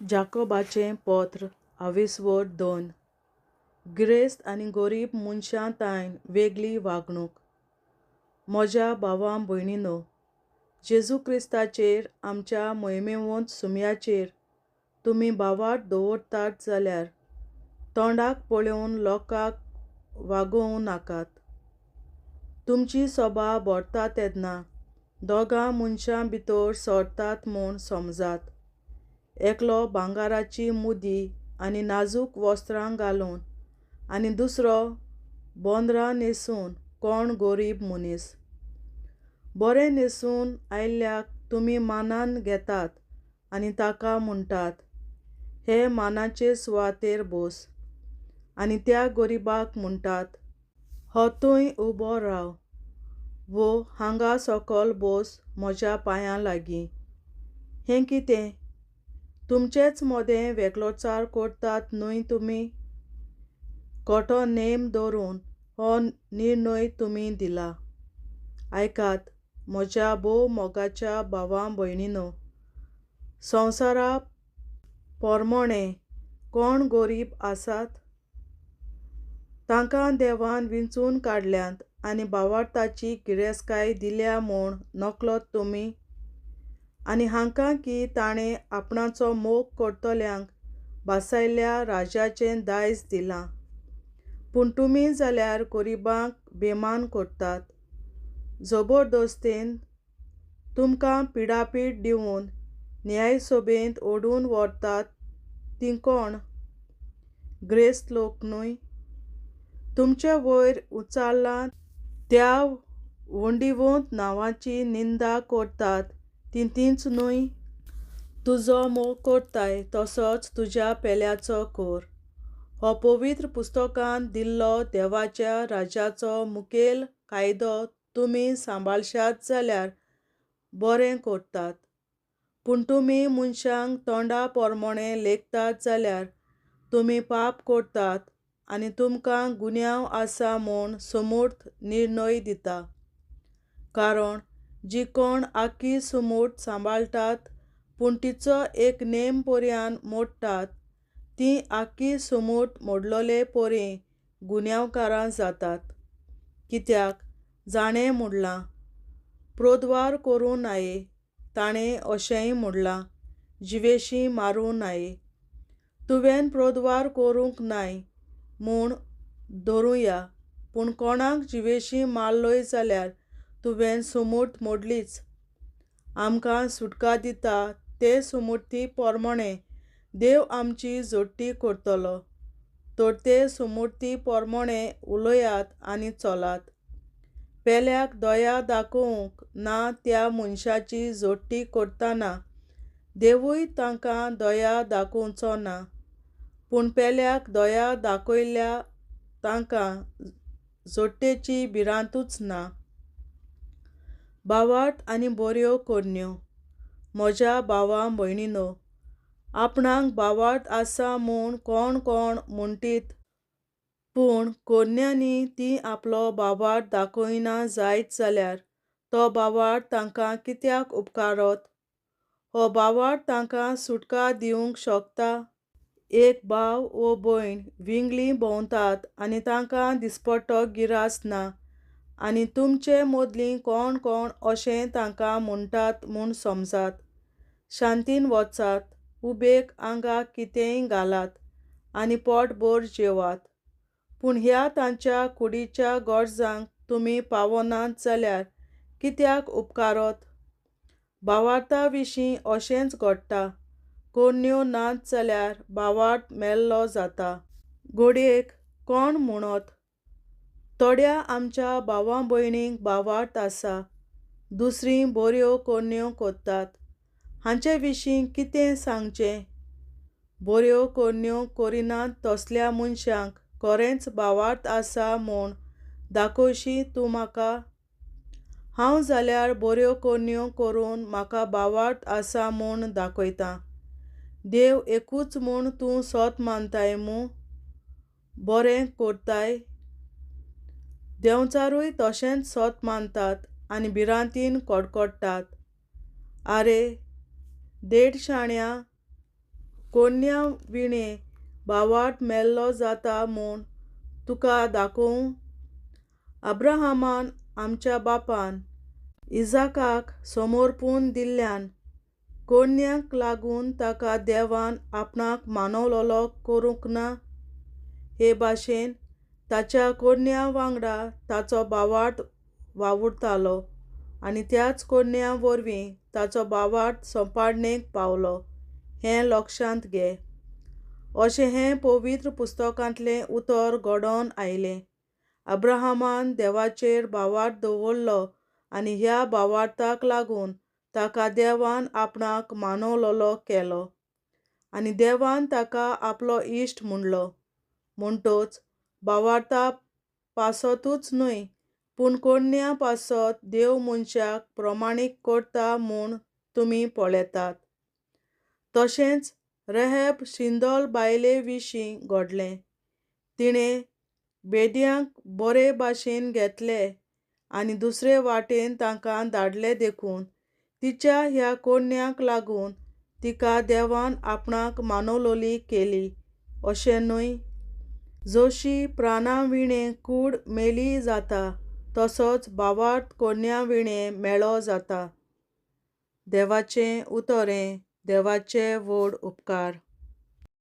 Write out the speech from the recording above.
जाकोबाचें पोत्र आविस्वोर 2. गिरेस्त आनी गोरीब मनशां तायन वेगळी वागणूक. म्हज्या भावां भयणीनो, जेजू क्रिस्ताचेर आमच्या मोहिमेवंत सुम्याचेर तुमी भावार्थ दवरतात जाल्यार तोंडाक पळोवन लोकांक वागोवं नाकात. तुमची सोबा भरता तेन्ना दोगां मनशां भितर सरतात म्हूण समजात. एकलो भांगराची मुदी आनी नाजूक वस्त्रां घालून आनी दुसरो बोंदरां न्हेसून कोण गरीब मनीस. बरें न्हेसून आयिल्ल्याक तुमी मानान घेतात आनी ताका म्हणटात, हे मानाचे सुवातेर बस. आनी त्या गरिबाक म्हणटात, हो थंय उबो राव वो हांगा सकल बस म्हज्या पांयां लागीं. हें कितें? तुमचेच मदें वेगळोचार करतात न्हय तुमी? खोटो नेम धरून हो निर्णय तुमी दिला. आयकात म्हज्या भोव मोगाच्या भावां भयणीनो, संवसारा पोरमोणें कोण गरीब आसात? तांकां देवान विंचून काडल्यात आनी भावार्थाची गिरेस्तकाय दिल्या म्हूण नकळत तुमी? आनी हांकां की ताणें आपणाचो मोग करतल्यांक भासायल्ल्या राजाचें दायज दिलां. पूण तुमी जाल्यार गरिबांक बेमान करतात. जबरदस्तेन तुमकां पिडापीड दिवन न्यायसभेंत ओडून व्हरतात तीं कोण? ग्रेस्त लोक न्हय? तुमचे वयर उचारलां त्या वंडिवंत नांवाची निंदा करतात तीं तींच न्हय? तुजो मोग करताय तसोच तुज्या पेल्याचो कर. हो पवित्र पुस्तकांत दिल्लो देवाच्या राज्याचो मुखेल कायदो तुमी सांबाळशात जाल्यार बरें करतात. पूण तुमी मनशांक तोंडा पोरमोणें लेखतात जाल्यार तुमी पाप करतात आनी तुमकां गुन्यांव आसा म्हूण समूर्त निर्णय दिता. कारण जी कोण आख्खी सुमूर्त सांबाळटात पूण तिचो एक नेम पर्यान मोडटात तीं आख्खी सुमूर्त मोडलेले परी गुन्यांवकारां जातात. कित्याक जाणें म्हणलां, प्रोद्वार करूं नाये, ताणें अशेंय म्हणलां, जिवेशीं मारूं नाये. तुवें प्रोद्वार करूंक नाय म्हूण धरुया, पूण कोणाक जिवेशीं मारलोय जाल्यार तुवें सुमूर्त मोडलीच. आमकां सुटका दिता ते सुमूर्ती पोरमोणें देव आमची जोडटी करतलो. तर ते सुमूर्ती पोरमोणें उलयात आनी चलात. पेल्याक दया दाखोवंक ना त्या मनशाची जोडटी करतना देवूय तांकां दया दाखोवचो ना. पूण पेल्याक दया दाखयल्या तांकां जोडटेची भिरांतूच ना. भावार्थ आनी बऱ्यो करण्यो. म्हज्या भावां भयणीनो, आपणाक भावार्थ आसा म्हूण कोण कोण म्हणटीत, पूण करण्यांनी तीं आपलो भावार्थ दाखयना जायत जाल्यार तो भावार्थ तांकां कित्याक उपकारत? हो भावार्थ तांकां सुटका दिवंक शकता? एक भाव वो भयण विंगळी भोंवतात आनी तांकां दिसपट्टो गिरास ना आनी तुमचे मदलीं कोण कोण अशें तांकां म्हणटात म्हूण समजात. शांतीन वचात, उबेक आंगाक कितेंय घालात आनी पोटभर जेवात. पूण ह्या तांच्या कुडीच्या गरजांक तुमी पावनात जाल्यार कित्याक उपकारत? भावार्था विशीं अशेंच घडटा. करण्यो नात जाल्यार भावार्थ मेल्लो जाता. घडयेक कोण म्हणत, थोड्या आमच्या भावां भयणींक भावार्थ आसा, दुसरीं बऱ्यो करण्यो करतात. हांचे विशीं कितें सांगचें? बऱ्यो करण्यो करिनात तसल्या मनशांक खरेंच भावार्थ आसा म्हूण दाखयशी तूं म्हाका? हांव जाल्यार बऱ्यो करण्यो करून म्हाका भावार्थ आसा म्हूण दाखयतां. देव एकूच म्हूण तूं सत मानताय मूं? बरें करताय? देंवचारूय तशेंच सत मानतात आनी भिरांतीन कडकडटात. आरे देडशाण्या, कोरन्या विणें भावार्त मेल्लो जाता म्हूण तुका दाखोवं? अब्राहमान आमच्या बापान इजाकाक समर्पून दिल्ल्यान कोरन्याक लागून ताका देवान आपणाक मानवलोलो करूंक ना? हे भाशेन ताच्या कोरन्या वांगडा ताचो भावार्त वावुरतालो आनी त्याच कोरन्या वरवीं ताचो भावार्त सोंपाडणेक पावलो हें लक्षांत घे. अशें हें पवित्र पुस्तकांतलें उतर घडोवन आयलें, अब्राहमान देवाचेर भावार्त दवरलो आनी ह्या भावार्थाक लागून ताका देवान आपणाक मानवलोलो केलो आनी देवान ताका आपलो इश्ट म्हणलो. म्हणटच भावार्था पासतूच न्हय, पूण कोरन्या पासत देव मनशाक प्रमाणीक करता म्हूण तुमी पळयतात. तशेंच रेहब शिंदळ बायले विशीं घडलें. तिणें बेदयांक बरे भाशेन घेतले आनी दुसरे वाटेन तांकां धाडले देखून तिच्या ह्या कोरन्याक लागून तिका देवान आपणाक मानवलोली केली, अशें न्हय? जशी प्राणा विणें कूड मेली जाता, तसोच भावार्त कोरन्या विणें मेळो जाता. देवाचें उतर हें देवाचे व्हड उपकार.